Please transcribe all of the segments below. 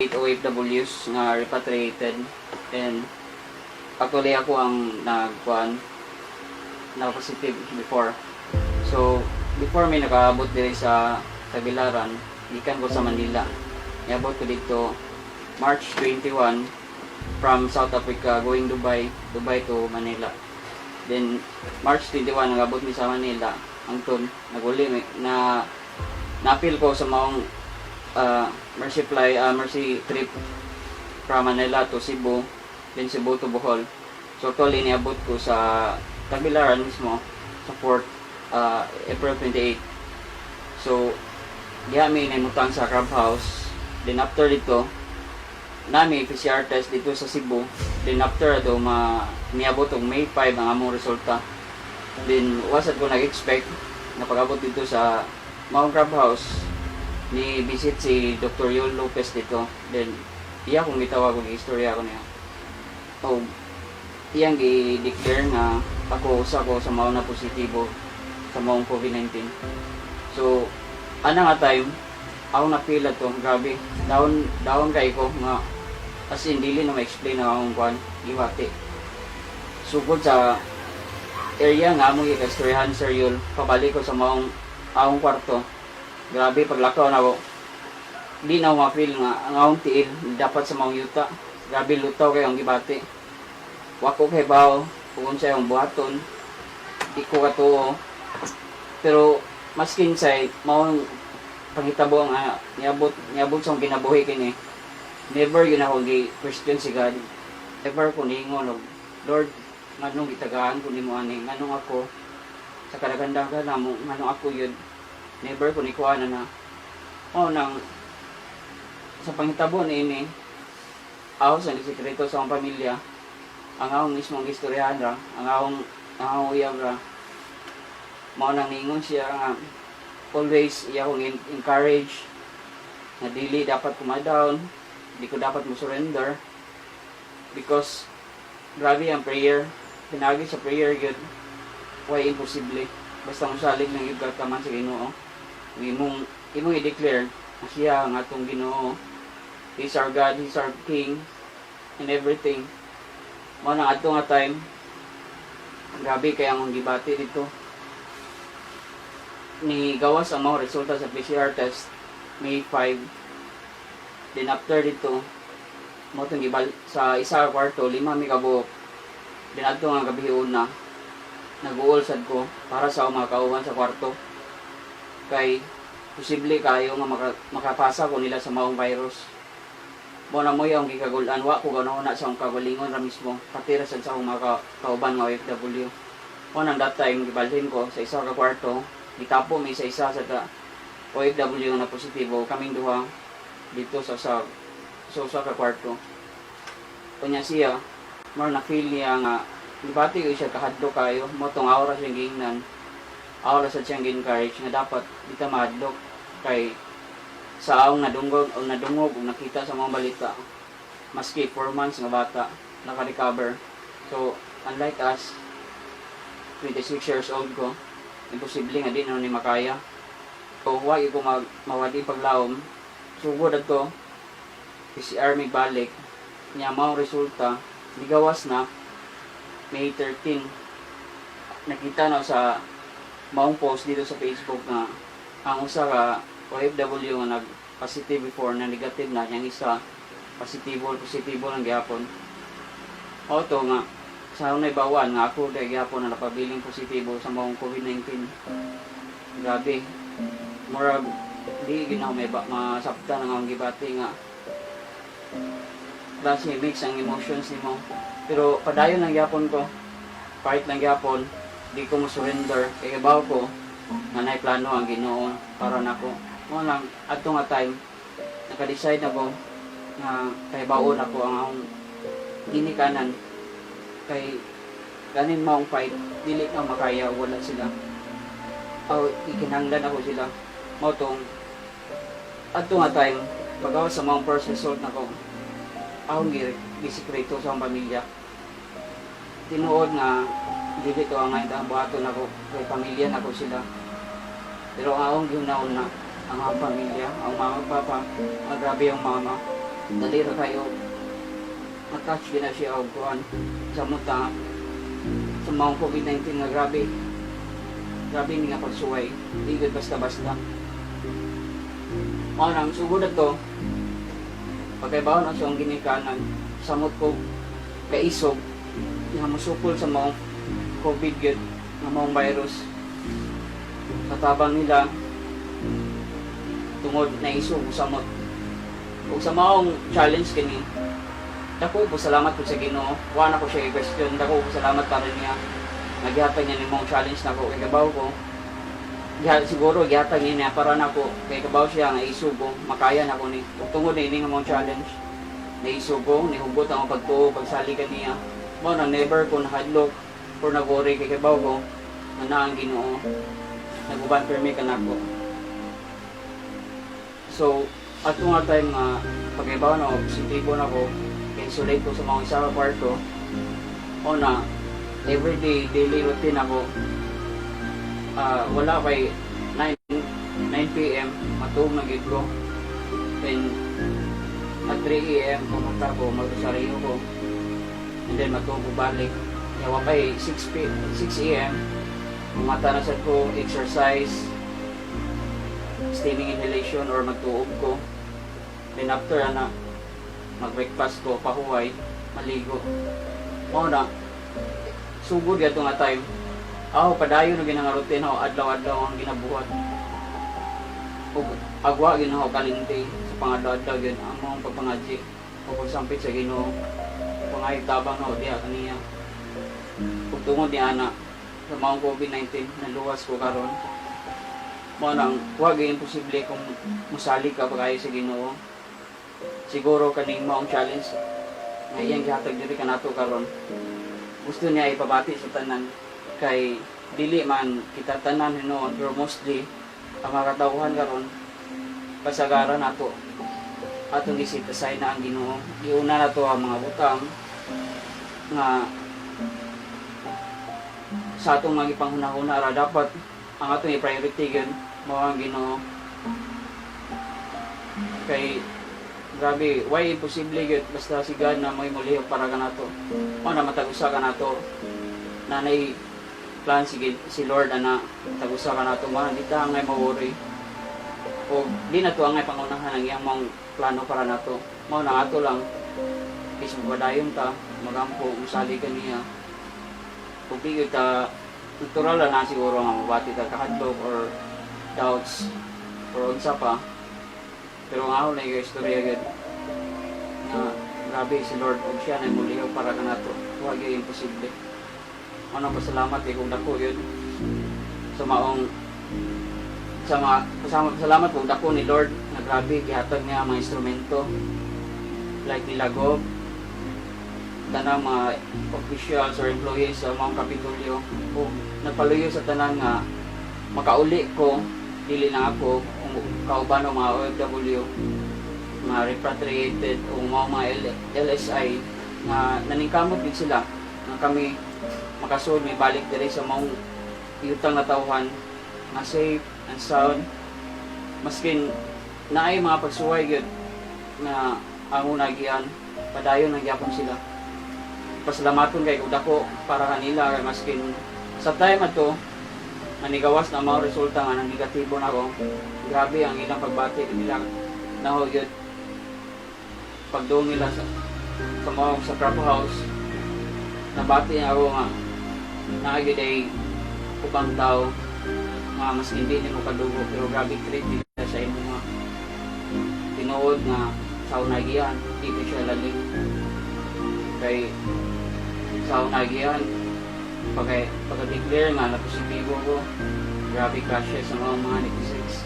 OFWs nga repatriated and actually ako ang nagkuan na positive before. So before may nakaabot diri sa Tagbilaran, gikan ko sa Manila. Niabot ko dito March 21 from South Africa going Dubai, Dubai to Manila. Then March 21 nagabot mi sa Manila. Hangtod naguli mi na na-feel ko sa maong Mercy fly, Mercy trip from Manila to Cebu, then Cebu to Bohol. So actually niabot ko sa Tagbilaran mismo sa port April 28. So diha mi naimutang sa crab house. Then after dito, nami PCR test dito sa Cebu. Then after do ma niabot og May 5 ang among resulta. Then wa sad ko nag-expect na pag-abot dito sa maong crab house, ni visit si Dr. Yul Lopez dito. Then iya kong gitawag og istorya ko niya. O iyang gi-declare nga ako usa ko sa mao na positibo sa maong COVID-19. So ana nga time ako na feel ato, grabe, down down kay ko nga as in dili na ma-explain ang akong kwan giwati. Sugod sa area nga among gikastoryahan, Sir Yul, pabalik ko sa maong akong kwarto. Grabe paglakaw na ako. Di na ako ma-feel nga ang akong tiil dapat sa maong yuta. Grabe lutaw kay ang gibati. Wa ko kahibaw kung unsa akong buhaton. Di ko katuo. Pero maskin say maong panghitabo ang niabot niabot sa akong kinabuhi kini. Never yun ako gi-question si God. Never ko niingon og, "Lord, nganong gitagaan ko nimo ani? Nganong ako sa kadaghan-daghan namo, nganong ako yun?" Never ko ni kuha na na. Oh, nang sa panghitabo niini, ako sa sekreto sa akong pamilya, ang akong mismong istoryahan ra, ang akong uyab ra. Mao nang niingon siya nga always iya akong encourage nga dili dapat ko ma-down, di ko dapat mo surrender because grabe ang prayer, pinagi sa prayer gyud way imposible basta mo salig ng gyud ka man sa Ginoo. Imong imong i-declare na siya ang atong Ginoo. He's our God, He's our King and everything. Mao nang adto nga time, grabe kay ang gibati dito. Ni gawas ang mga resulta sa PCR test May 5. Then after dito, mo tong gibal sa isa ka kwarto, lima mi kabuok. Then adto nga gabi una, nag-uol sad ko para sa akong mga kauban sa kwarto. Kay posible kayo nga makapasa ko nila sa maong virus. Mo na mo yung gikagulan, wa ko ganaw na sa akong kagalingon ra mismo, pati ra sad sa akong mga kauban nga OFW. Mo nang that time gibalhin ko sa isa ka kwarto, gitapo mi sa isa sa ka OFW na positibo, kaming duha dito sa usa ka kwarto. Unya siya, more na feel niya nga gibati ko siya kahadlok kayo, mo tong aura siyang giingnan. Aura sa siyang gi-encourage nga dapat di ta mahadlok kay sa akong nadungog o nadungog o nakita sa mga balita, maski 4 months nga bata naka-recover. So unlike us, 26 years old ko, imposible nga di na ni makaya. So wa ko mag mawadi paglaom. Sugod adto PCR mig balik niya, mao resulta migawas na May 13. Nakita na sa maong post dito sa Facebook nga ang usa ka OFW nga nag positive before na negative na, yang isa positibo positibo lang gihapon. O to nga sa unay bawan nga ako dahil gihapon na napabiling positibo sa maong COVID-19. Grabe, murag di gid na may ba, masabtan ang akong gibati nga klase mix ang emotions nimo, pero padayon lang gyapon ko, fight lang gyapon, di ko mo surrender kay kabaw ko nga naay plano ang Ginoo para nako. Mo lang adto nga time naka-decide na ko nga kay baon ako ang akong ginikanan kay ganin maong fight dili na makaya wala sila o ikinahanglan ako sila. Mao tong adto nga time, pagawas sa maong first result nako, akong gisikreto sa akong pamilya. Tinuod nga dili to ang ang buhaton nako kay pamilya nako sila, pero ang akong gihuna-huna ang akong pamilya, ang mama, papa. Ang grabe ang mama. Dali ra kayo matouch gina siya og kuan sa muta sa maong COVID-19 nga grabe. Grabe ni nga pagsuway. Di gud basta-basta. Mao nang sugod na to, pagkaibaw na sa akong ginikanan, samot ko kaisog nga mosupol sa maong COVID gyud, nga maong virus. Sa tabang nila, tungod naisog ko samot. Ug sa maong challenge kini, dako ko salamat ko sa Ginoo. Wa na ko siya i-question. Dako ko salamat para niya. Nagihatag niya ni maong challenge nako kay kabaw ko. Siguro gihatag niya niya para nako kay kabaw siya nga isugo, makaya nako ni. Ug tungod ni nga maong challenge, naisugo, nihugot ang akong pagtuo, pagsalig kaniya. Mao na never ko nahadlok or nag-worry kay kabaw ko nga naa ang Ginoo. Naguban permi kanako. So, ato nga time nga pagkaibaw na ako, positibo na ako, isolate ko sa mga isa ka kwarto, o na, everyday, daily routine ako, wala kay 9, 9 p.m., matuog na gid ko. Then, at 3 a.m., pumunta ko, magrosaryo ko. And then, matuog ko balik. Yawa kay 6 a.m., mumata na sad ko, exercise, steaming inhalation or magtuog ko. Then after ana, mag-breakfast ko, pahuway, maligo. Mao na, sugod gadto nga time. Ako, padayon na ginang routine ako, adlaw-adlaw ang ginabuhat. Ug agwa ginawa kalinti sa pangadlaw-adlaw yun, ang mga pagpangadji o pagsampit sa Ginoo. Pangayog tabang na diha kaniya. Ug tungod ni ana, sa maong COVID-19, naluwas ko karon. Mao nang wa gyud imposible kung musalig ka pagayo sa Ginoo. Siguro kaning maong challenge nga iyang gihatag diri kanato karon. Gusto niya ipabati sa tanan kay dili man kita tanan hinuon, pero mostly ang mga katawhan karon pasagaran nato atong gi-set aside na ang Ginoo. Giuna nato ang mga butang nga sa atong mga gipanghuna-huna ra dapat ang atong i-priority gyud mao ang Ginoo. Kay grabe, why imposible gyud basta si God na mo'y mulihok para kanato. O na matag usa kanato nanay plan si Lord ana matag usa kanato mo di ta angay ma-worry. O di na to angay pangunahan ang iyang mong plano para nato. Mao na ato lang is magpadayon ta, magampo, musali kaniya. Kung di ta natural na siguro nga mabati ta kahadlok or doubts or unsa pa. Pero ang ako na yung istorya gyud na grabe si Lord ug siya na mulihok para kanato. Wa gyud imposible. Ano, pasalamat eh kung dako yun sa maong sa mga pasalamat, pasalamat kung dako ni Lord na grabe gihatag niya ang mga instrumento like nila Gob, tanang mga officials or employees sa mga Kapitolyo ug nagpaluyo sa tanan nga makauli ko, dili lang ako kung kauban ng mga OFW mga repatriated o mga LSI nga naningkamot din sila nga kami makasud may balik diri sa maong yutang na tawhan nga safe and sound maskin naay mga pagsuway gyud nga amo nagian, padayon lang gyapon sila. Pasalamaton kay kung dako para kanila kay maskin sa time ato manigawas na mga resulta nga nang negatibo na ako, grabe ang ilang pagbati nila naho gyud pagduong nila sa mga sa crab house. Nabati ako nga naa gyud ay ubang tao nga mas hindi nimo kadugo pero grabe treat nila sa imo nga tinuod nga sa unagian di ko siya lalim kay sa unagian pagka-declare nga na positibo ko, grabe crashes sa mga netizens.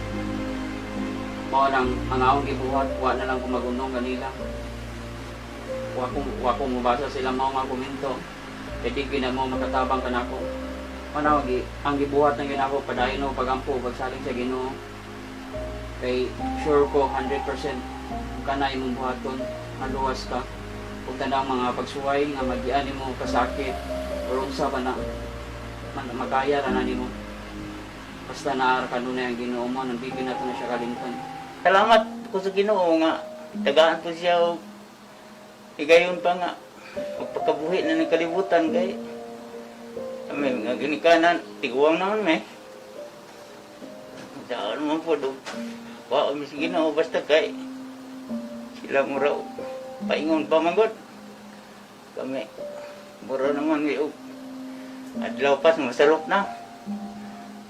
Mao lang ang akong gibuhat, wa na lang ko magunong kanila, wa ko mobasa sila mga komento kay di gyud na mo makatabang kanako. Mao gi ang gibuhat ng ginako, padayon ako pagampo, pagsalig sa Ginoo kay sure ko 100% kana imong buhaton maluwas ka ug tanang mga pagsuway nga magian nimo kasakit or unsa pa na man, makaya ra na nimo basta naa ra kanunay ang Ginoo mo nang di gyud nato na siya kalimtan. Salamat ko sa Ginoo nga Tagaan po siya og higayon pa nga magpakabuhi na ng kalibutan kay kami mga ginikanan, tiguang naman may. Saan man po do. Wa mi sa Ginoo basta kay sila mura paingon pa manggod. Kami mura naman mi og adlaw pas masalok na.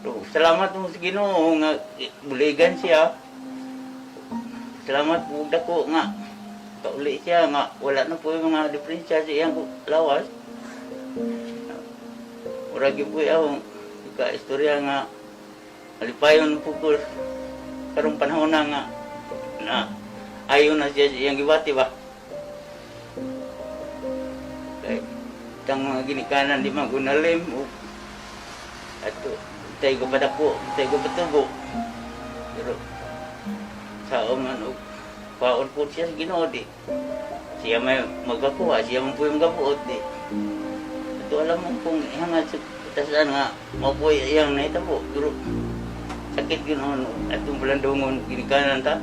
So, salamat mo sa Ginoo nga buligan siya. Salamat po dako nga kauli siya nga wala na po yung mga diferensya sa iyang lawas. Mura gyud po akong ka istorya nga malipayon po ko karong panahon na nga na ayon na siya sa iyang gibati ba. Kay tang mga ginikanan di man gunalim o ato tay ko padako, tay ko patubo. Pero sa man og paon po siya sa Ginoo di. Siya may magakuha, siya man po yung magabuot di. Ato alam mo kung ihangad sa katasan nga mabuhay iyang nahitabo. Pero sakit yun atong balandungon ginikanan ta.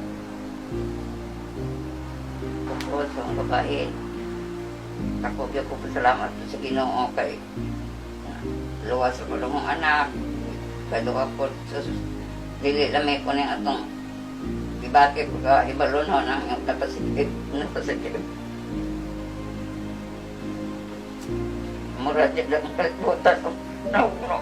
Bukod sa akong babae, ako gyud ko pasalamat sa Ginoo kay luwas ako lang akong anak. Kay duha po sa dili lamay ko ning atong gibati ko ka hibalo na ang napasikip napasikip. Mura di lang kalibutan ko. Naugro.